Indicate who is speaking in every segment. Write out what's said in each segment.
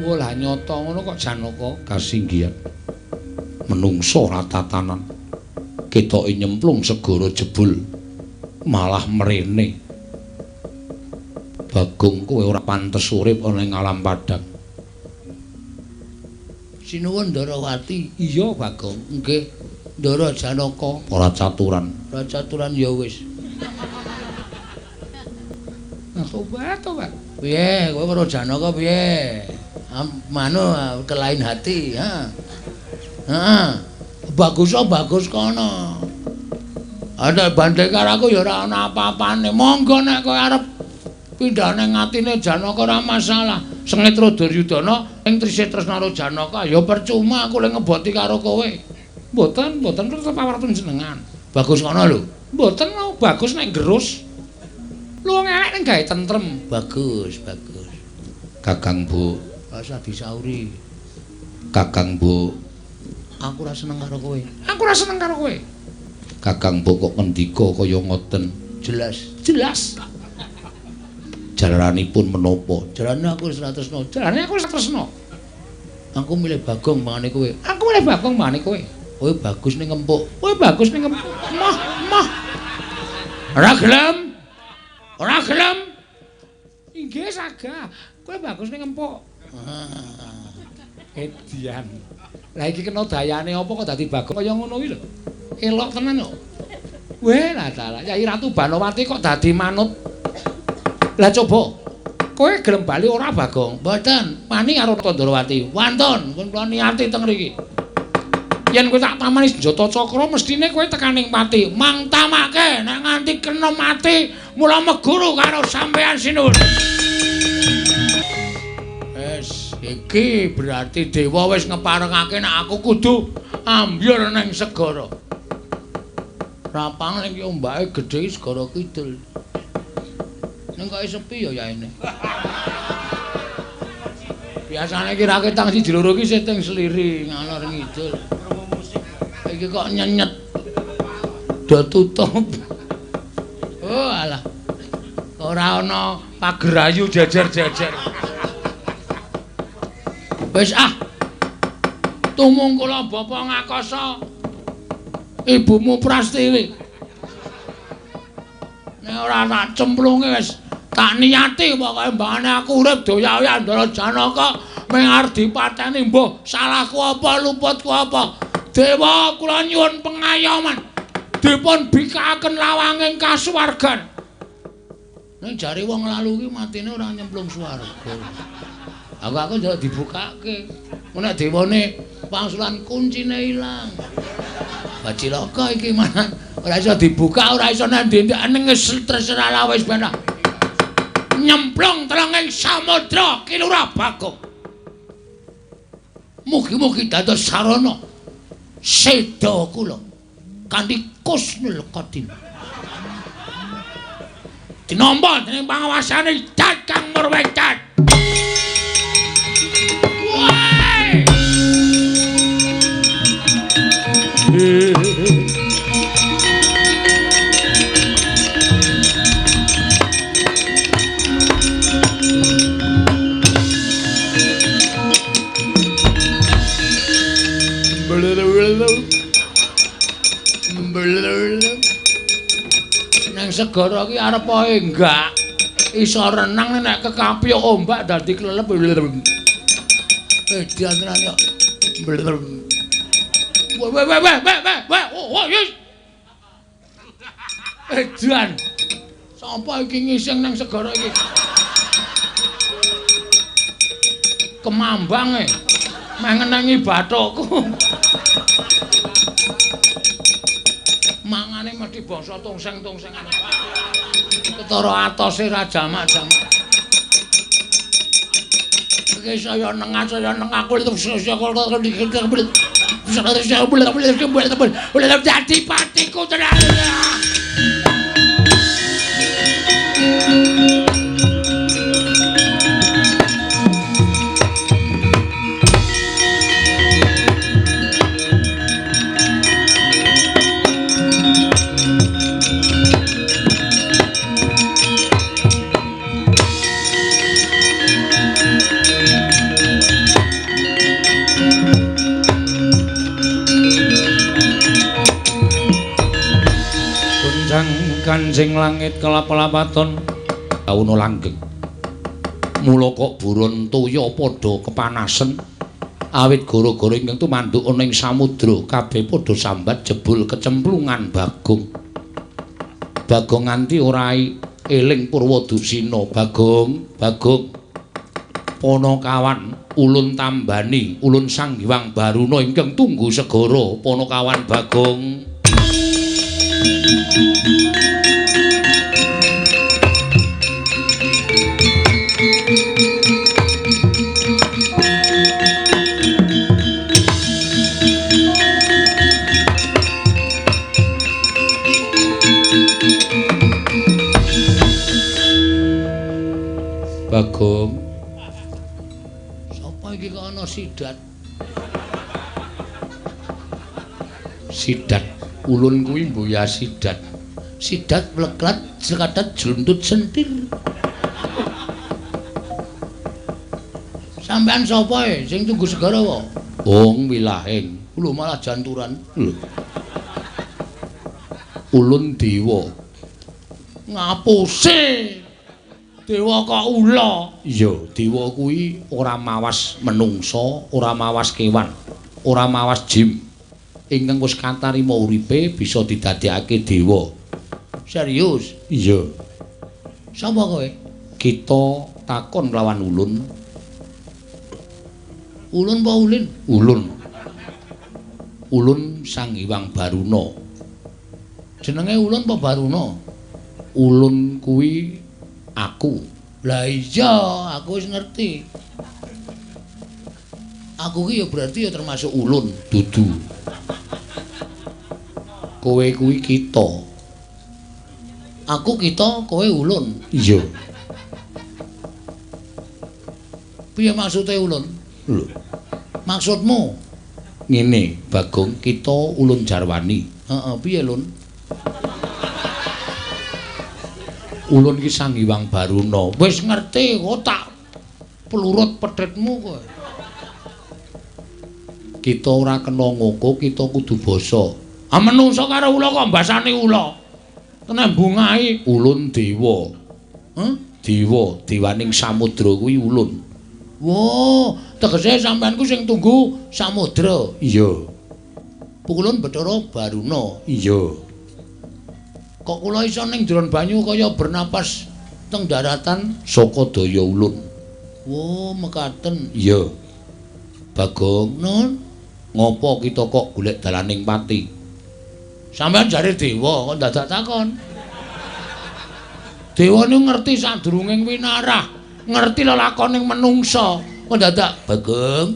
Speaker 1: Wah, lah nyata ngono kok Janaka kasinggihan. Menungso ora tatanan. Ketoke nyemplung segara jebul malah mrene. Bagong kowe ora pantes urip ana ing alam padang. Sinuwun Ndarawati. Iya, Bagong. Nggih. Ndara Janaka. Ora caturan. Ora caturan ya wis. Nah, tobat, tobat. Piye, kowe karo Janaka piye? Manu ke lain hati, ha. Heeh. Bagus bagus kono. Ada bandhe karo aku ya ora ana apa-apane. Monggo nek kowe arep pindah ning atine Janaka ora masalah. Sengetra Duryudana ing trisih tresna karo Janaka ya percuma aku le ngeboti karo kowe. Mboten, mboten tetep awar panjenengan. Bagus kono lho. Mboten bagus nek gerus. Lu wong elek ning gawe tentrem. Bagus, bagus. Kakang Bu, ora disauri. Kakang Bu, aku ora seneng karo kowe. Aku ora seneng karo kowe. Kakang Bu kok ngendika kaya ngoten. Jelas, jelas. Jalaranipun menapa? Jalane aku wis ora tresna. Jalane aku wis tresna. Aku milih Bagong mangane kowe. Aku milih Bagong mangane kowe. Kowe bagus ning empuk. Kowe bagus ning empuk. Mah, mah. Ora gelem. Ora gelem. Inggih sagah. Kowe bagus ning empuk. Edian. Lah iki kena dayane apa kok dadi Bagong kaya ngono iki lho. Elok tenan kok. Weh lah dalah. Yai Ratu Banowati kok dadi manut. Lah coba kowe gelem bali ora Bagong? Mboten. Wani karo Ndarawati. Wantun, pun kula niati teng mriki. Yen kowe tak tamani senjata cakra mestine kowe tekaning pati. Mang tamake nek nganti kena mati mula meguru karo sampeyan sinuwun. Wis, iki berarti dewa wis ngeparengake nek aku kudu ambyur ning segara. Rapang ning ombake gedhe segara kidul. Ning kok sepi ya yaene. Biasane iki raketang siji loro iki syuting sliri ngalor ngidul. Iki kok nyenyet. Do tutup. Oh alah. Ora ana pagerayu jejer-jejer. Wis ah. Tumung kula bapa ngakasa ibumu Prastiwi. Nek ora tak cemplunge wis tak niati pokoke mbane aku urip doya-oya Ndara Janaka mung arep dipateni mbuh salahku apa luputku apa. Dewa kula nyuwun pengayoman dipun bikakaken lawanging kasuwargan. Ning jare wong lalu iki matine ora nyemplung swarga. Aku njaluk dibukake. Nek dewane pangsulan kuncine ilang. Bacilaka iki manan ora iso dibuka, ora iso nandhi ning terserah wis ben. Nyemplung telenging samudra Kilurah Bagong. Mugi-mugi dados sarana seda kula kanthi kusnul khotimah. Dinampa dening pangawasane Kakang Murwengkat. Nang segara iki arep ae enggak iso renang nek kekapyuk ombak dadi klelep. Edian tenan yo. Weh weh weh weh weh weh oh yes. Edian. Sapa iki ngising nang segara iki? Kemambang e. Meh ngenengi bathukku. Mangane mesti bangsa tongseng-tongsengan. Ketara atose ra jamak-jamak. Iki saya nengah aku dadi patiku tenan.
Speaker 2: Enjing langit kelap-kelapaton
Speaker 1: Bawono langgeng. Mula kok buron toya padha kepanasen awit gara-gara ingkang tumanduk ana ing samudra kabeh padha sambat jebul kecemplungan Bagong. Bagong nganti ora eling Purwadusina. Bagong, Bagong. Panakawan ulun tambani, ulun Sang Hyang Baruna ingkang tunggu segara. Panakawan Bagong. Bagong. Sapa iki kok ana sidat? Sidat ulun kuwi mboya sidat. Sidat mleklat sekadat jluntut sentir. Sampean sapa e sing tunggu segara apa? Wong wilahing. Lho malah janturan. Lho. Ulun dewa. Ngapuse. Dewa kok ula? Iya, dewa kuwi ora mawas menungsa, ora mawas kewan, ora mawas jim. Ingkang wis katarima uripe bisa didadekake dewa. Serius? Iya. Sapa kowe? Kita takon lawan ulun. Ulun apa ulin? Ulun. Ulun Sang Hyang Baruna. Jenenge ulun apa Baruna? Ulun kuwi aku. Lah iya, aku wis ngerti. Aku ki ya berarti ya termasuk ulun, dudu. Kowe kuwi kita. Aku kita, kowe ulun. Iya. Piye maksude ulun? Lho. Maksudmu? Ngene, Bagong, kita ulun jarwani. Heeh, piye lun? Ulun ki Sang Hyang Baruna. Wis ngerti kok tak plurut pedhetmu kowe. Kita ora kena ngoko, kita kudu basa. Ah menungsa karo ula kok mbasani ula. Tenan bungahi ulun dewa. Heh? Dewa, dewaning samudra kuwi ulun. Wah, tegese sampean ku sing tunggu samudra. Iya. Ulun Bathara Baruna. Iya. Kok kula iso ning jero banyu kaya bernapas teng daratan saka daya ulun. Wah, mekaten. Iya. Bagong, nun, ngopo kita kok golek dalaning pati? Sampeyan jare dewa kok dadak takon. Dewa niku ngerti sadurunging winarah, ngerti lelakoning menungsa. Kok dadak, Bagong,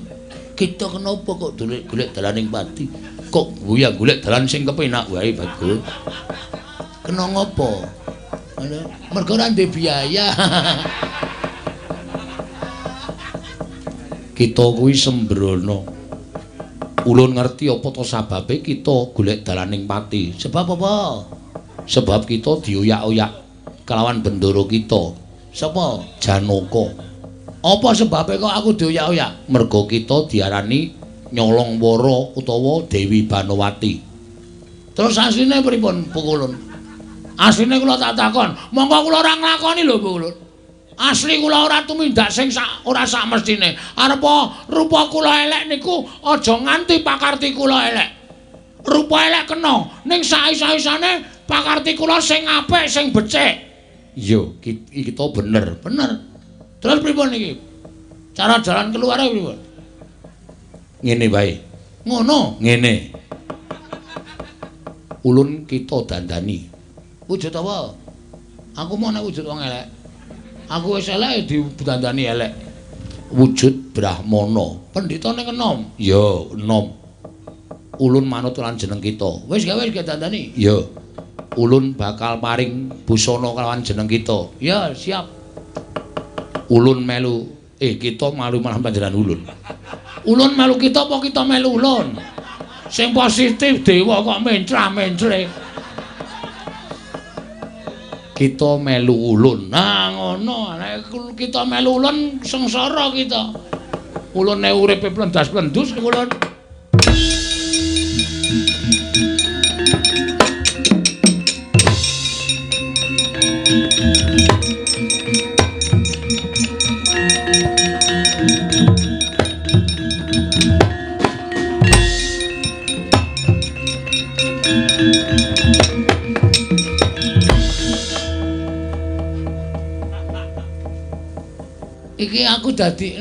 Speaker 1: kita kenapa kok golek dalaning pati? Kok goyang golek dalan sing kepenak wae, Bagong. Kena ngopo? Mergo ora ndek biaya. Kita kuwi sembrono. Ulun ngerti apa to sababe kita golek dalaning pati. Sebab apa? Sebab kita dioyak-oyak kelawan bendara kita. Sapa? Janaka. Apa sebabe kok aku dioyak-oyak? Mergo kita diarani nyolong wara utawa Dewi Banowati. Terus asline pripun, Pukulun? Asline kula tak takon, monggo kula ora nglakoni lho, Pukulun. Asli kula ora tumindak sing sak ora sak mestine. Arepa rupa kula elek niku aja nganti pakarti kula elek. Rupa elek kena, ning sak-isa-isane pakarti kula sing apik, sing becik. Iya, kita bener, bener. Terus pripun iki? Cara jalan keluar pripun? Ngene wae. Ngono, ngene. Ulun kita dandani. Wujud apa? Aku mau nek wujud wong elek. Aku wis elek didandani elek. Wujud Brahmana. Pendhitane enom. Ya, enom. Ulun manut lan jeneng kita. Wis gawe wis dandani. Ya. Ulun bakal paring busana kelawan jeneng kita. Ya, siap. Ulun melu kita malu malah panjenengan ulun. Ulun melu kita apa kita melu ulun? Sing positif dewa kok mencrah-mencre. Kita melu ulun. Nah ngono, nek kita melu ulun sengsara kita. Ulune uripe plendas-plendus ulun. Iki aku dadi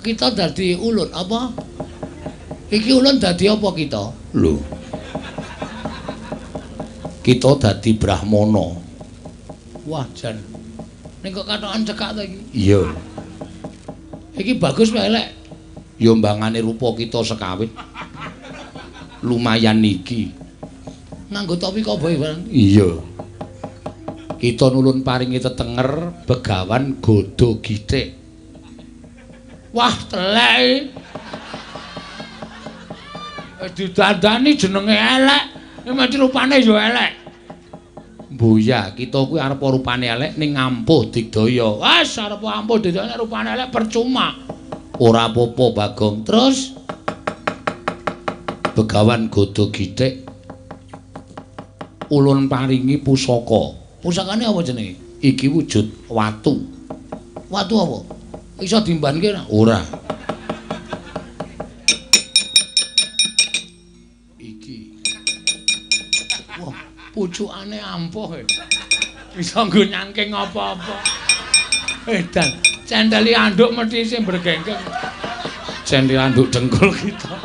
Speaker 1: kita dadi ulun apa? Iki ulun dadi apa kita?
Speaker 2: Lho. Kita dadi brahmana.
Speaker 1: Wah, jan. Ning kok katokan cekak to iki?
Speaker 2: Iya.
Speaker 1: Iki bagus wae elek.
Speaker 2: Ya mbangane rupa kita sekawit. Lumayan iki.
Speaker 1: Nganggo topi koboi barang.
Speaker 2: Iya. Kita nulun paringi tetenger Begawan Godo Githik.
Speaker 1: Wah, telek. Didandani jenenge elek, mesti rupane ya elek.
Speaker 2: Mbuya, kita kuwi arep rupane elek ning ampuh digdaya.
Speaker 1: Wes arep ampuh digdaya rupane elek percuma.
Speaker 2: Ora apa-apa, Bagong.
Speaker 1: Terus
Speaker 2: Begawan Godo Githik ulun paringi pusaka.
Speaker 1: Pusakane apa jenenge?
Speaker 2: Iki wujud watu.
Speaker 1: Watu apa? Iso dimbanke ora?
Speaker 2: Ora. Iki.
Speaker 1: Wah, pucukane ampuh e. Iso nggo nyangking apa-apa. Edan, cendeli anduk mesti isih bergenggeng.
Speaker 2: Cendeli anduk dengkul kita.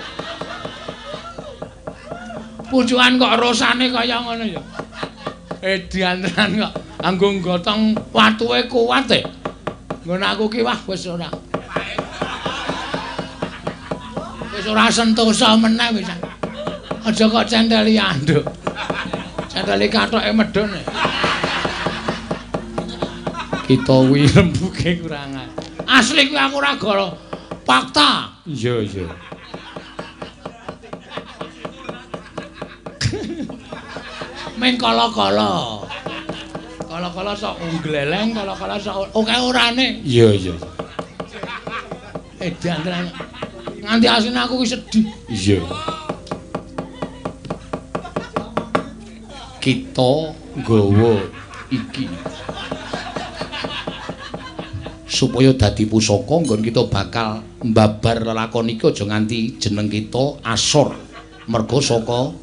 Speaker 1: Pucukan kok rosane kaya ngono ya. Edan tenan kok anggo nggotong watuke kuat e. Nggon aku ki wah wis ora. Wis ora sentosa meneh wis. Aja kok centeli anduk. Centeli kathoke medhun.
Speaker 2: Kita kuwi rembuke kurang.
Speaker 1: Asli kuwi aku ora goro. Fakta.
Speaker 2: Iya, iya.
Speaker 1: Meng kala-kala. Kala-kala sok nggleleng, kala-kala sok oke orane.
Speaker 2: Iya, iya.
Speaker 1: Edan tenan. Nganti asline aku ki sedih.
Speaker 2: Iya. Kita nggawa iki supaya dadi pusaka nggon kita bakal mbabar lelakon iki aja nganti jeneng kita asor merga saka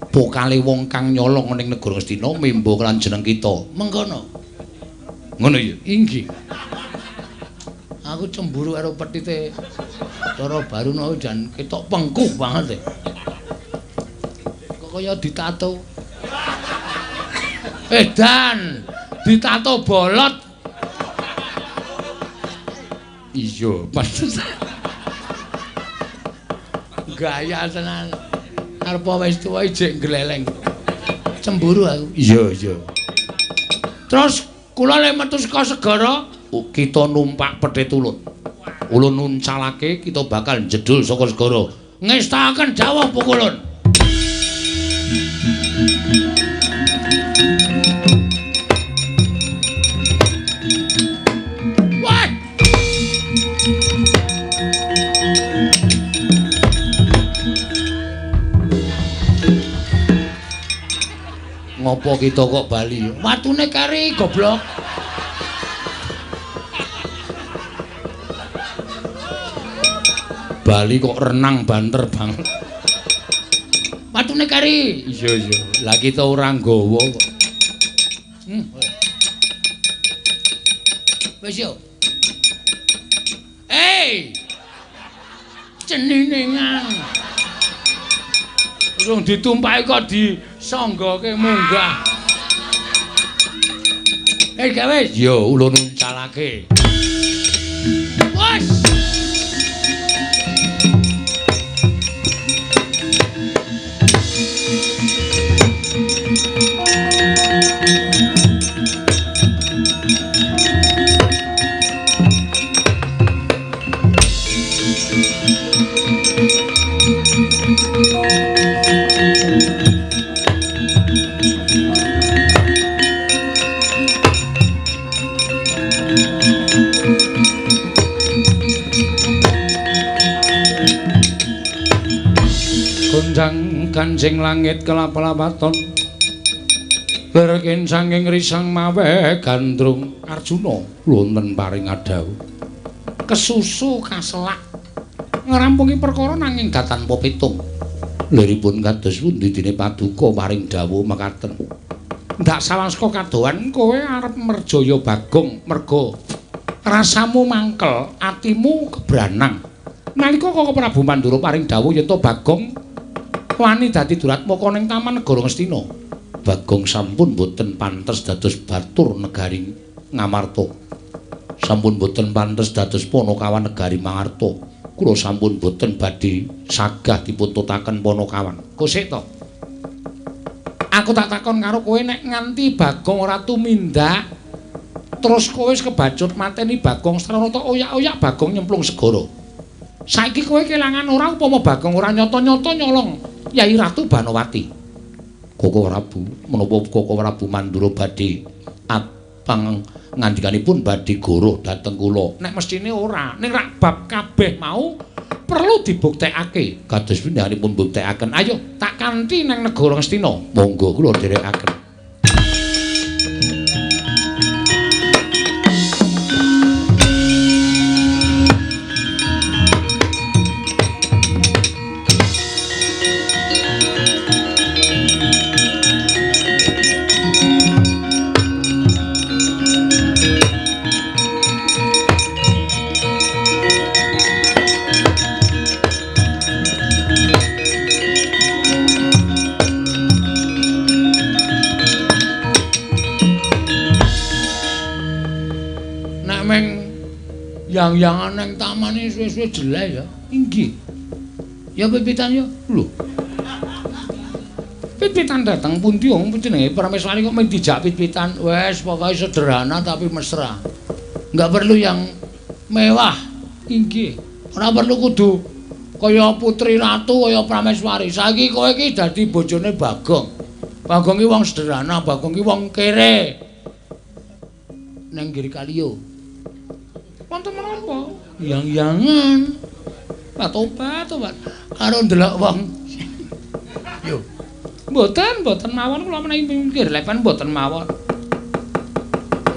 Speaker 2: pokale wong kang nyolong ning negara Ngastina membo lan jeneng kita.
Speaker 1: Mengkono.
Speaker 2: Ngono ya?
Speaker 1: Inggih. Aku cemburu karo petite Cara Baruna jan ketok pengkuh banget e. Kok kaya ditato. Edan, ditato bolot.
Speaker 2: Iya, pantesan.
Speaker 1: Gaya tenan. Arep wis tuwa ijek gleleng. Cemburu aku.
Speaker 2: Iya, iya.
Speaker 1: Terus kula lek metu saka segara,
Speaker 2: kita numpak petit ulun. Ulun nuncalake kita bakal jedul saka segara.
Speaker 1: Ngestakaken dawuh pukulun. Wah!
Speaker 2: Ngopo kita kok bali?
Speaker 1: Watune kari goblok.
Speaker 2: Bali kok renang banter banget.
Speaker 1: Watune kari.
Speaker 2: Iya, iya. Lah kita ora nggawa kok.
Speaker 1: Wis yo. Hey! Cenine ngang. Urung ditumpaki kok disanggoke munggah. Eh, gak wis?
Speaker 2: Yo, ulun uncalake.
Speaker 1: Wes.
Speaker 2: Gonjang kanjing langit kelap-lapaton Lerken saking risang mawe gandrung Arjuna wonten paring adhawuh. Kesusu kaselak ngrampungi perkara nanging datanpa pitung. Liripun kados pundi dene paduka paring dawuh mekaten. Ndak sawaska kadohan kowe arep merjaya Bagong merga rasamu mangkel, atimu kebranang. Nalika Koko Prabu Mandura paring dawuh yen to Bagong wani dadi duratmaka ning Taman Negara Ngastina. Bagong sampun boten pantes dados batur negari Ngamarta. Sampun boten pantes dados panakawan negari Mangarta. Kula sampun boten badhe sagah dipuntutaken panakawan. Kosek to. Aku tak takon karo kowe nek nganti Bagong ora tumindak terus kowe wis kebacut mateni Bagong srana tok oyak-oyak Bagong nyemplung segara. Saiki kowe kelangan ora upama Bagong ora nyata-nyata nyolong Yai Ratu Banowati. Koko Prabu, menapa Koko Prabu Mandura badhe apang ngandikanipun badhe goroh dhateng kula? Nek mesthine ora, ning rak bab kabeh mau perlu dibuktekake. Kados pindhanipun buktekaken. Ayo tak kanthi nang negara Ngastina. Monggo kula dherekaken.
Speaker 1: Yang-yangan nang taman iki suwe-suwe jelek ya. Inggih. Ya pit-pitan ya.
Speaker 2: Lho. Pit-pitan dateng pundi wong jenenge Prameswari kok mung dijak pit-pitan.
Speaker 1: Wes pokoke sederhana tapi mesra. Enggak perlu yang mewah.
Speaker 2: Inggih.
Speaker 1: Ora perlu kudu kaya putri ratu kaya Prameswari. Saiki kowe iki dadi bojone Bagong. Bagong ki wong sederhana, Bagong ki wong kere. Nang Giri Kaliyo.
Speaker 2: Wonten menapa?
Speaker 1: Yang-yangan.
Speaker 2: Lah tobat, tobat.
Speaker 1: Karo ndelok wong.
Speaker 2: Yo. Mboten, mboten mawon kula menawi mikir lepan mboten mawon.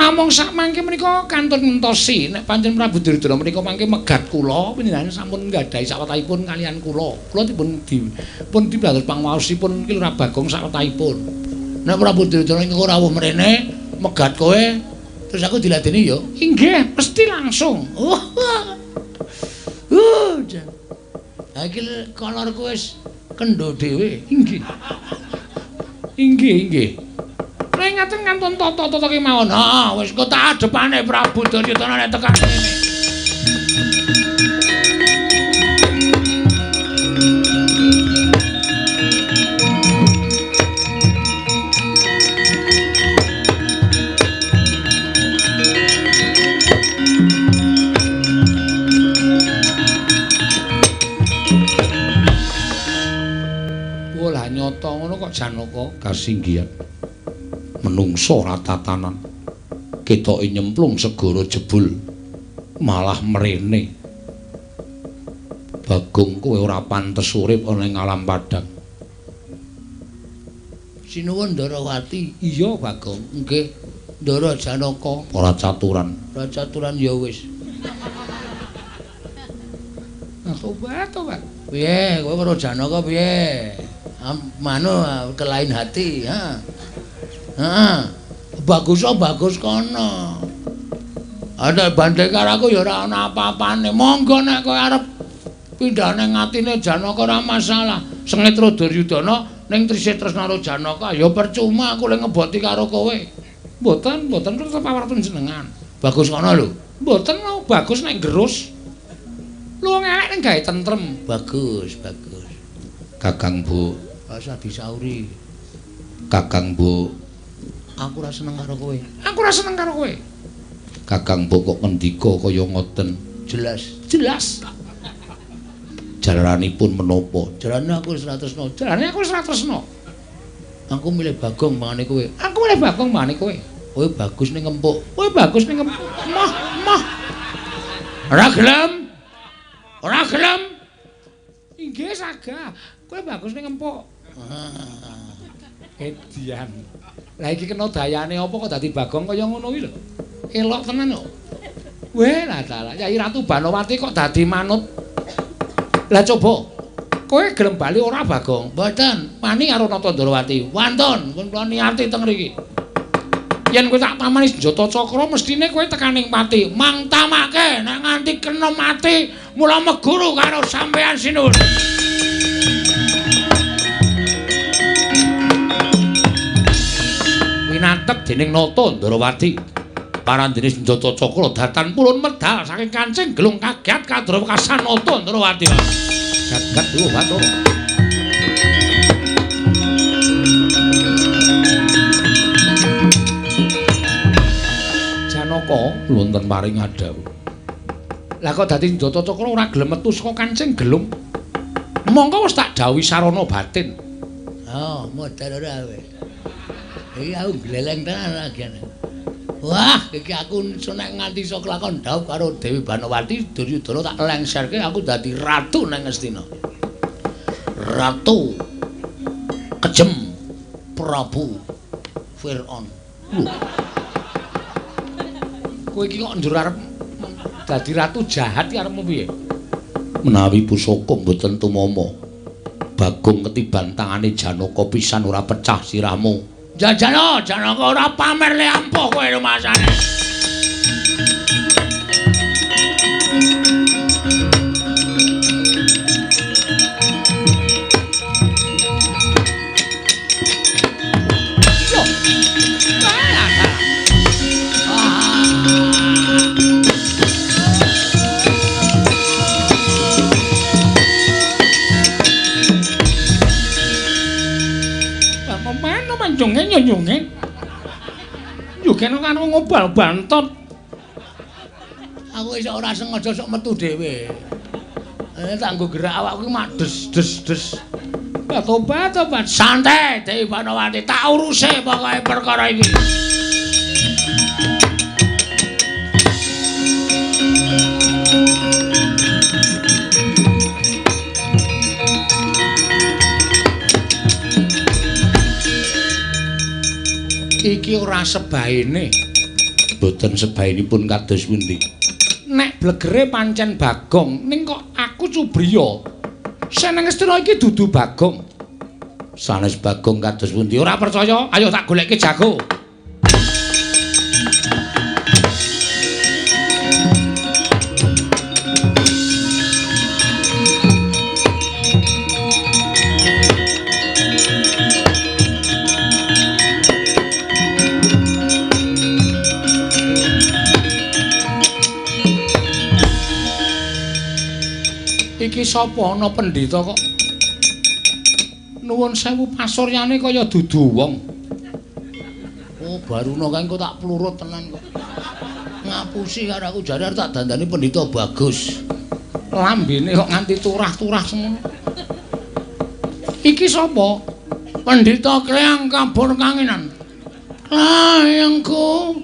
Speaker 2: Namung sak mangke menika kantun ngentosi nek pancen Prabu Duryudana menika mangke megat kula panjenengan sampun nggadahi sawetahipun kalian kula. Kula dipun dipun pangwaosipun Ki Lurah Bagong sawetahipun.
Speaker 1: Nek Prabu Duryudana engko rawuh mrene megat kowe terus aku diladeni ya?
Speaker 2: Inggih, mesti langsung.
Speaker 1: Jan. Ha iki kolorku wis kendho dhewe.
Speaker 2: Inggih. Inggih, inggih. Nek ngaten kantun tata-tata kemawon.
Speaker 1: Ha, wis kok tak adepane Prabu Duryudana nek tekan kene.
Speaker 2: Nyata ngono kok Janaka kasinggihan. Menungso ora tatanan. Ketoke nyemplung segara jebul malah mrene. Bagong kowe ora pantes urip ana ing alam padang.
Speaker 1: Sinuwun Ndarawati.
Speaker 2: Iya Bagong.
Speaker 1: Nggih. Ndara Janaka.
Speaker 2: Ora caturan.
Speaker 1: Ora caturan ya wis.
Speaker 2: Nah, tobat, tobat.
Speaker 1: Piye kowe karo Janaka piye? Manu ke lain hati, ha. Ha. Bagus bagus kono. Ada bandhe karo aku ya ora ana apa-apane. Monggo nek kowe arep pindah ning atine Janaka ora masalah. Sengetra Duryudana ning trise tresna karo Janaka ya percuma aku le ngeboti karo kowe.
Speaker 2: Mboten, mboten tetep awar panjenengan.
Speaker 1: Bagus kono lho.
Speaker 2: Mboten mau bagus nek gerus. Lu wong elek ning gawe tentrem.
Speaker 1: Bagus, bagus.
Speaker 2: Kakang Bu,
Speaker 1: rasa disauri.
Speaker 2: Kakang Bu,
Speaker 1: aku ora seneng karo kowe.
Speaker 2: Aku ora seneng karo kowe. Kakang Bu kok ngendika kaya ngoten?
Speaker 1: Jelas,
Speaker 2: jelas. Jalaranipun menapa?
Speaker 1: Jarane aku wis ora tresna.
Speaker 2: Jarane aku wis ora tresna.
Speaker 1: Aku milih Bagong mangane kowe.
Speaker 2: Aku milih Bagong mangane kowe.
Speaker 1: Kowe bagus ning ngempuk.
Speaker 2: Kowe bagus ning ngempuk. Mah, mah.
Speaker 1: Ora gelem. Ora gelem.
Speaker 2: Inggih sagah. Kowe bagus ning ngempuk. Edian. Lah iki kena dayane apa kok dadi Bagong kaya ngono iki lho. Elok tenan kok. Weh lah dalah, Yai Ratu Banowati kok dadi manut. Lah coba kowe gelem bali ora Bagong?
Speaker 1: Mboten,
Speaker 2: wani karo Nata Ndrawati.
Speaker 1: Wantun, pun kula niati teng mriki.
Speaker 2: Yen kowe tak pamani senjata cakra mestine kowe tekaning pati.
Speaker 1: Mang tamake nek nganti kena mati mula meguru karo sampean sinuwun.
Speaker 2: Winateg dening Nata Ndrawati. Parandene senjata cakra datan pulun medal saking kancing gelung kaget kadrawekasan Nata Ndrawati. Jagat dewa Bathara. Janaka wonten paring adhawuh. Lah kok dadi senjata cakra ora gelem metu saka kancing gelung? Mongko wis tak dawuhi sarana batin.
Speaker 1: Oh, modal ora kowe. Iki aku gleleng tenan lagi. Wah, iki aku nek nganti iso kelakon dhaup karo Dewi Banowati, Duryudana tak lengserke aku dadi ratu nang Ngastina. Ratu Kejem Prabu Fir'aun.
Speaker 2: Lho. Kowe iki kok njur arep dadi ratu jahat iki arep piye?
Speaker 1: Menawi pusaka mboten tumama, Bagong ketiban tangane Janaka pisan ora pecah sirahmu. Jajano, Janaka ora pamer le ampuh kowe rumasane.
Speaker 2: Nyunge nyugene kan wong ngobal bantot.
Speaker 1: Aku iso ora sengaja sok metu dhewe. Tak nggo gerak awakku mak des des des.
Speaker 2: Tobat tobat
Speaker 1: santai Dewi Banowati tak uruse pokoke perkara iki.
Speaker 2: Iki ora sebaene.
Speaker 1: Mboten sebaenipun kados pundi?
Speaker 2: Nek blegere pancen Bagong, ning kok aku cubriya. Seneng Ngastina iki dudu Bagong.
Speaker 1: Sanes Bagong kados pundi?
Speaker 2: Ora percaya? Ayo tak goleke jago. Iki sapa ana pendhita kok nuwun sewu pasuryane kaya dudu wong.
Speaker 1: Oh, Baruna kae engko tak plurut tenan kok. Ngapusi karo aku jare arep tak dandani pendhita bagus.
Speaker 2: Lambene kok nganti turah-turah semono. Iki sapa?
Speaker 1: Pendhita Kleang Kabur Kanginan. Klayangku.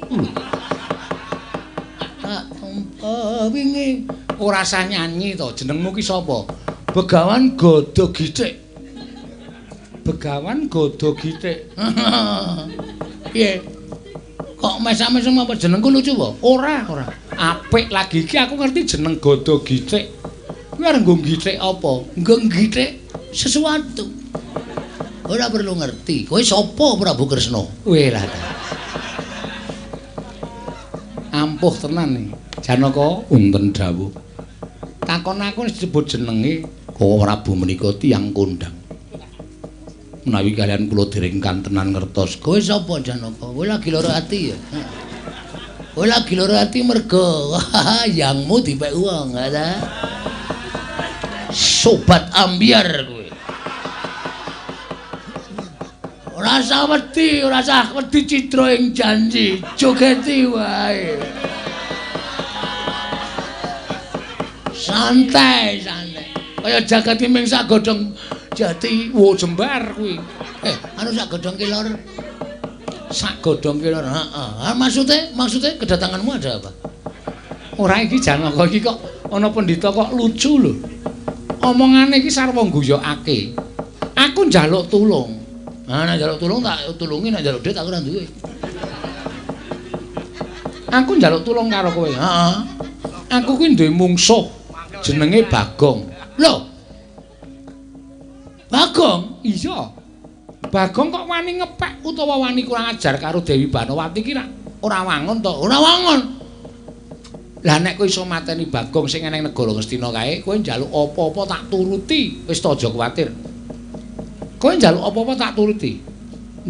Speaker 1: Tak tumpa wingi.
Speaker 2: Ora sah nyanyi to, jenengmu ki sapa? Begawan Gada Githik. Begawan Gada Githik.
Speaker 1: Piye? Kok mesam-mesem apa jenengku lucu apa?
Speaker 2: Ora, ora. Apik lagi iki aku ngerti jeneng Gada Githik. Kuwi arep nggo githik apa?
Speaker 1: Nggo githik sesuatu. Ora perlu ngerti. Kowe sapa Prabu Kresna?
Speaker 2: Weh lah. Ampuh tenan iki. Janaka
Speaker 1: wonten dawuh.
Speaker 2: Takon aku wis disebut jenenge.
Speaker 1: Koko Prabu menika tiyang kondhang. Menawi kalian kula dereng kantenan ngertos. Kowe sapa Janaka? Kowe lagi lara ati ya? Kowe lagi lara ati mergo yangmu dipek wong, ta? Sobat ambyar kowe. Ora usah wedi, ora usah wedi cidra ing janji. Jogeti wae. Santai, santai. Kaya jagat ki ming sak godhong jati.
Speaker 2: Wo jembar kuwi.
Speaker 1: Anu sak godhong kelor.
Speaker 2: Sak godhong kelor.
Speaker 1: Heeh. Maksude kedatanganmu ada apa?
Speaker 2: Ora iki Janaka iki kok ana pendhita kok lucu lho. Omongane iki sarwa ngguyokake. Aku njaluk tulung.
Speaker 1: Nah, nek njaluk tulung tak tulungi, nek njaluk duit aku ora duwe.
Speaker 2: Aku njaluk tulung karo kowe.
Speaker 1: Heeh.
Speaker 2: Aku kuwi duwe mungsuh jenenge Bagong.
Speaker 1: Lho. Bagong?
Speaker 2: Iya. Bagong kok wani ngepek utawa wani kurang ajar karo Dewi Banowati ki ora wangun to?
Speaker 1: Ora wangun.
Speaker 2: Lah nek kowe iso mateni Bagong sing eneng negara Ngastina kae, kowe njaluk apa-apa tak turuti. Wis to aja kuwatir. Kowe njaluk apa-apa tak turuti.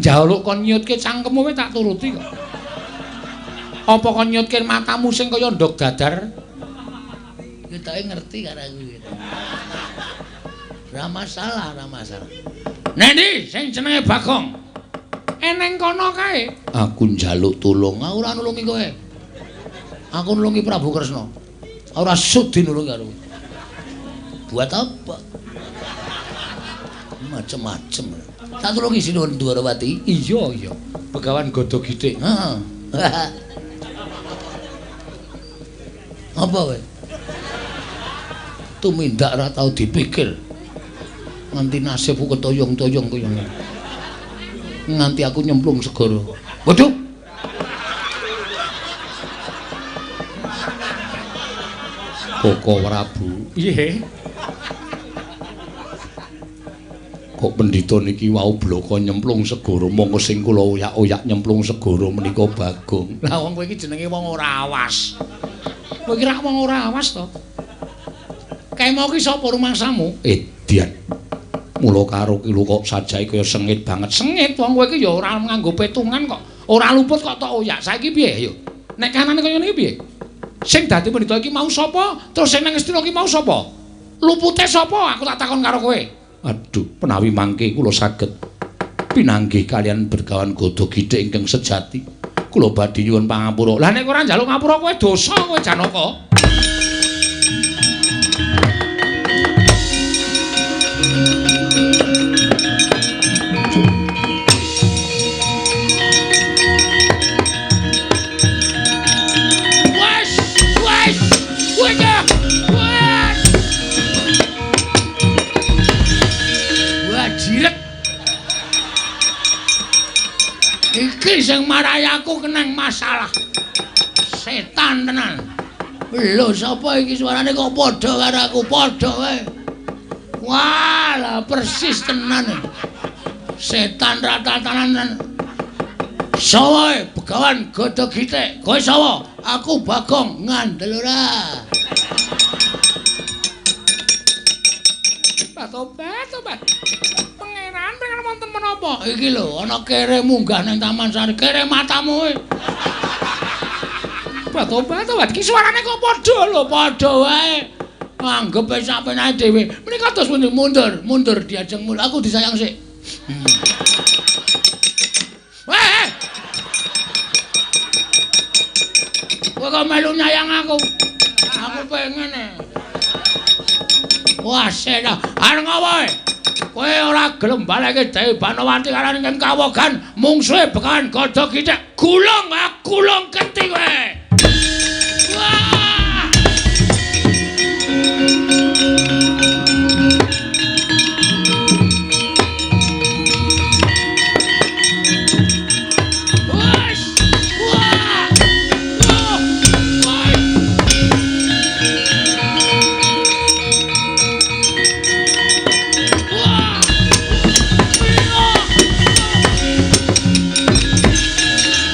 Speaker 2: Njaluk kon nyutke cangkemmu wae tak turuti kok. Apa kon nyutke matamu sing kaya ndog dadar?
Speaker 1: Ketoke ngerti karo aku iki. Ora masalah, ora masalah.
Speaker 2: Nendi sing jenenge Bagong? Eneng kono kae.
Speaker 1: Aku njaluk tulung, aku ora nulungi kowe. Aku nulungi Prabu Kresna. Ora sudi nulungi karo kowe. Buat apa? Macem-macem. Tak tulungi Sinuwun Dwarawati.
Speaker 2: Iya, iya. Begawan Gada Githik.
Speaker 1: Heeh. Apa kowe? Tumindak ora tau dipikir. Nganti nasibku ketoyong-toyong kaya ngene. Nganti aku nyemplung segara. Waduh.
Speaker 2: Koko Prabu. Piye? Kok pendhita niki wau bloko nyemplung segara, monggo sing kula oyak-oyak nyemplung segara menika Bagong. Lah wong kowe iki jenenge wong ora awas. Kowe iki rak wong ora awas to. Kae mau ki sapa rumangsamu? Edian. Mula karo ki lho kok sajake kaya sengit banget. Sengit wong kowe iki ya ora nganggo petungan kok. Ora luput kok tok oyak. Saiki piye ayo? Nek kanane kaya ngene iki piye? Sing dadi pendhita iki mau sapa? Terus sing nang Ngastina iki mau sapa? Lupute sapa? Aku tak takon karo kowe. Aduh, menawi mangke kula saged pinanggih kalian Begawan Gada Githik ingkang sejati. Kula badhe nyuwun pangapura. Lah nek ora njaluk ngapura kowe dosa kowe Janaka.
Speaker 1: Wes, wes, wes. Wes. Wah, jiret. Iki sing marai aku kenang masalah. Setan tenan. Lho sapa iki suarane kok padha karo aku? Padha wae. Wah, lah persis tenan. Setan ratatanan. Sawa Begawan Gada Githik. Kowe sapa? Aku Bagong. Ngandel ora?
Speaker 2: Tobat, tobat. Pangeran, pengen wonten menapa?
Speaker 1: Iki lho, ana kere munggah nang Taman Sari. Kere matamu kowe.
Speaker 2: Tobat, tobat. Iki suarane kok padha lho,
Speaker 1: padha wae. Anggep wis sampeyan dhewe. Menika terus pundi mundur, mundur diajeng mul. Aku disayang sik. Weh. Kowe kok melu nyayang aku? Aku pengen e. Wah, sena. Arep ngopo? Kowe ora gelem baleke Dewi Banowati karo ing kawogan mungsuhe Begawan Gada Githik. Gulung, gulung keti kowe. Wah! Wes! Wah! Wah!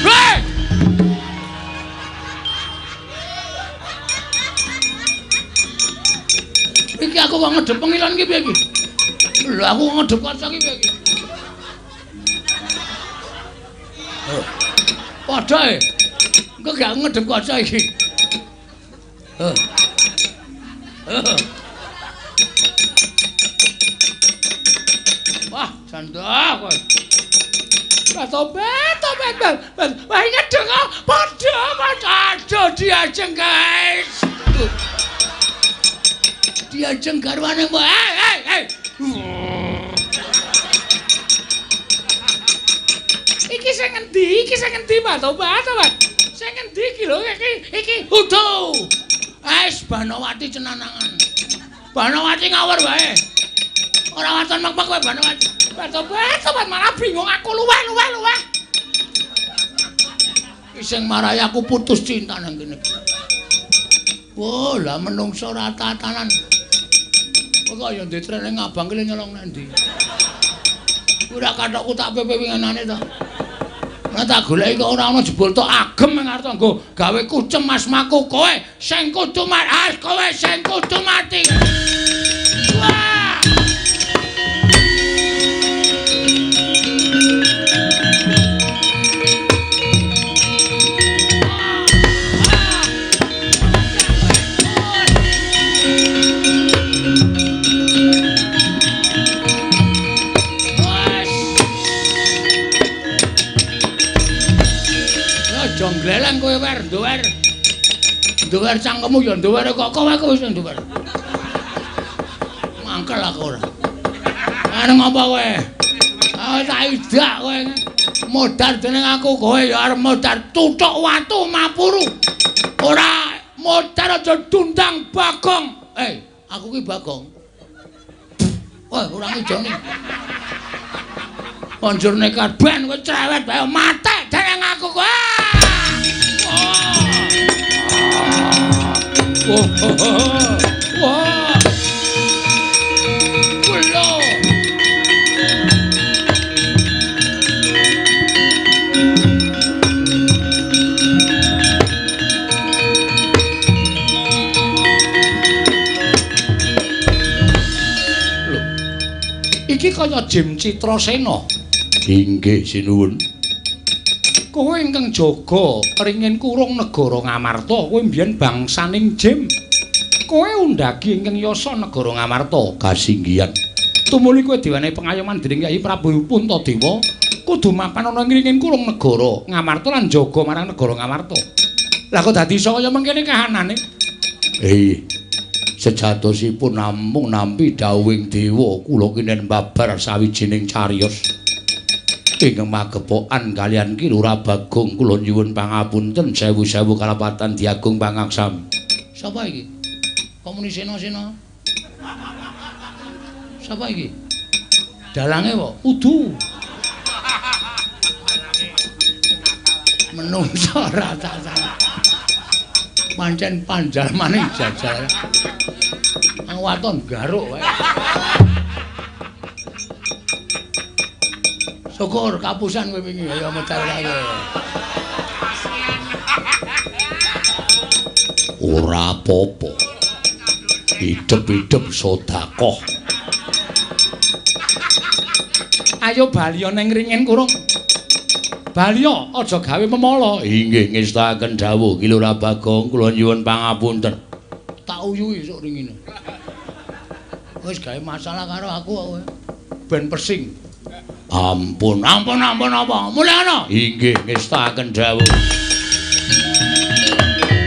Speaker 1: Wah! Iki aku kok ngedep pengilon iki piye iki? Lho aku kok ngedep kaca iki piye iki? Padha e. Engko gak ngedep kaca iki. Wah, jandah kowe.
Speaker 2: Tobat, tobat, tobat. Wah, ngedeng kok padha, padha.
Speaker 1: Aduh, diajeng, guys. Diajeng garwane mbok. Hei, hei, hei.
Speaker 2: Iki sing ngendi? Iki sing ngendi, Pak? Tobat, tobat. Sing ngendi iki lho? Iki iki
Speaker 1: Udu. Wis Banowati cenanangan. Banowati ngawur wae. Ora waton mek-mek kowe Banowati.
Speaker 2: Tobat malah bingung aku luweh.
Speaker 1: Sing marai aku putus cinta nang kene. Wah, lah menungso ora tatanan. Kok ya ndek trene ngabang ki nyolong nang ndi? Ora kathokku tak pepe winginane to. Ora tak goleki kok ora ana jebul tok agem ing arep nggo gawe kucem asmaku kowe sing kudu mati, kowe sing kudu mati. Wah! Jonggleleng kowe wer nduwer. Nduwer cangkemmu ya nduwer kok kowe wis nduwer. Mangkel aku ora. Arep ngopo kowe? Ah tak idak kowe. Modar dening aku kowe ya arep modar tuthuk watu mapuru. Ora modar aja dundang Bagong. Eh, aku ki Bagong. Wah, ora ngijoni. Banjur nekat ben kowe cerewet bae mate dening aku kowe.
Speaker 2: Wah, wah, kulo. Lho, iki kaya Jim Citrasena.
Speaker 1: Inggih, sinuwun.
Speaker 2: Kowe ingkang jaga ringin kurung negara Ngamarta, kowe mbiyen bangsaning Jim. Kowe undhagi ingkang yasa negara Ngamarta
Speaker 1: kasinggihan.
Speaker 2: Tumuli kowe diwenehi pengayoman dening Kyai Prabu Puntadewa, kudu mapan ana ing ringin kurung negara Ngamarta lan jaga marang negara Ngamarta. Lah kok dadi iso kaya mengkene kahanane?
Speaker 1: Sejatosipun namung nampi dawuhing dewa kula kinen babar sawijining cariyos. Ingkang magepokan kaliyan Ki Lurah Bagong kula nyuwun pangapunten sewu-sewu kalapatan diagung pangaksam. Sapa iki? Kok muni sena-sena? Sapa iki? Dalange apa?
Speaker 2: Udu.
Speaker 1: Menungso ora tatanan. Pancen panjalmane jajal. Ang waton garuk wae. Syukur kapusan kowe wingi ayo medal kae. Ora apa-apa. Hidup-hidup sedekah.
Speaker 2: Ayo baliya ning ringin kurung. Baliya aja gawe memala.
Speaker 1: Inggih ngestakaken dawuh Ki Lurah Bagong kula nyuwun pangapunten. Tak uyuhi sok ringine. Wis gawe masalah karo aku kowe. Ben pesing. Ampun, ampun, ampun apa? Mulih ana. Inggih ngestakaken dawuh.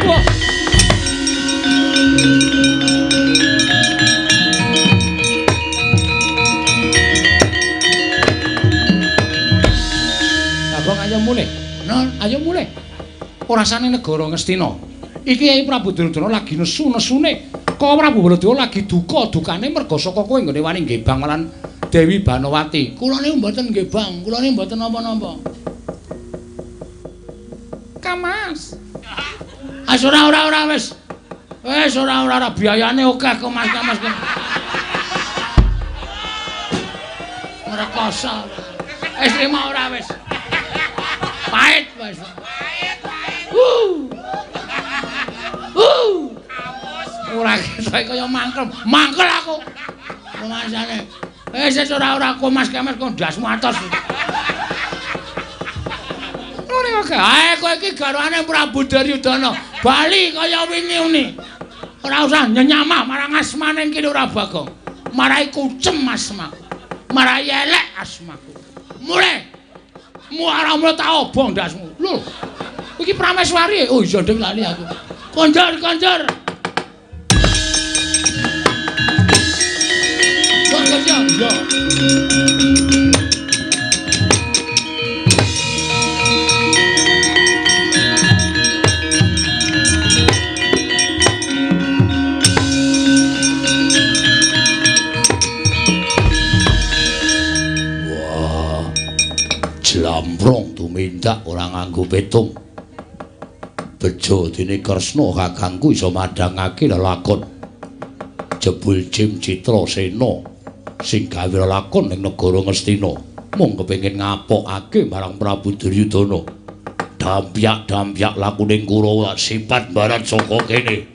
Speaker 2: Wah. Bagong ayo mulih. Non, ayo mulih. Ora sane negara Ngastina. Iki Kyai Prabu Duryudana lagi nesu-nesune. Kok Prabu Baladewa lagi duka-dukane merga saka kowe nggone wani ngebang marang Dewi Banowati.
Speaker 1: Kula niku mboten ngebang, kula niku mboten napa-napa.
Speaker 2: Kamas.
Speaker 1: As ora ora ora wis. Wis ora ora ora biayane akeh kok Mas Kamas. Ngrekoso. Wis trimo ora wis. Pahit wis.
Speaker 2: Pahit, pahit.
Speaker 1: Ora ketok kaya mangkel. Mangkel aku. Rumasane. Wis wis ora ora kok Mas Kamas kok ndasmu atos. Ngene kok. Ae kowe iki garwane Prabu Duryudana. Bali kaya wingi uni. Ora usah nyenyamah marang asmane Ki Lurah Bagong. Marai kucem asmaku. Marai elek asmaku. Mulih. Muara mulih tak obong ndasmu. Lho. Iki Prameswari. Oh iya ndek lali aku. Konjor konjor. Iya. Tumindak ora nganggo petung. Bejo dene Kresna kakangku iso madhangake lelakon. Jebul Jim Citrasena sing gawe lelakon ning negara Ngastina mung kepengin ngapokake marang Prabu Duryudana. Dampyak-dampyak lakuning Kurawa sipat barat saka kene.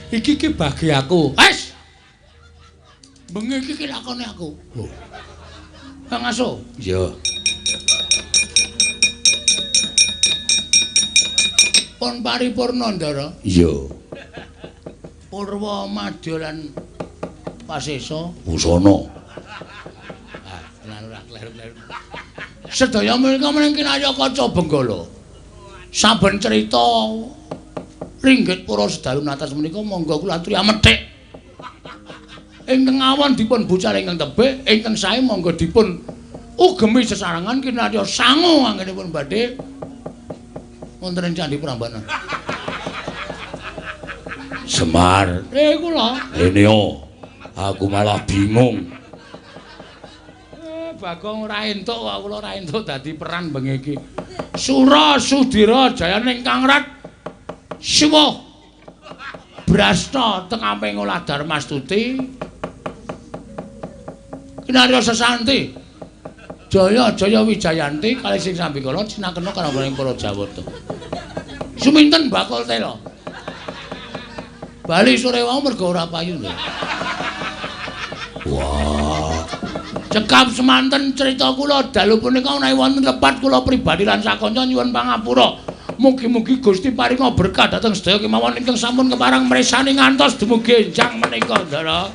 Speaker 1: Iki iki bagi aku. Wes. Bengi iki lakone aku. Lho. Kang Aso. Iya. Pun paripurna, Ndara. Iya. Purwa Madya lan Pasesa Busana. Ah, tenan ora kleru-kleru. Sedaya menika mening kinarya kaca Benggala. Saben cerita ringgit para sedalu natas menika monggo kula aturi amethik. Ingkang awon dipun bucal ingkang tebih, ingkang sae monggo dipun ugemi sesarengan kinarya sangu anggenipun badhe wonten ing Candhi Prambanan. Semar. Kula. Rene aku malah bingung. Bagong ora entuk kok kula ora entuk dadi peran bengi iki. Sura Sudira jayaning Kang Rat Siwa Brasta teng amping olah Darmastuti kinarya sesanti Jaya Jaya Wijayanti kalih sing sambikala cinakena karangganing para Jawata. Suminten bakul tela. Bali sore wau mergo ora payu lho. Wah. Cekap semanten cerita kula dalu punika menawi wonten lepat kula pribadi lan sakanca nyuwun pangapura. Mugi-mugi Gusti paringa berkah dhateng sedaya kemawon ingkang sampun kepareng mresani ngantos dumugi enjang menika, Ndara.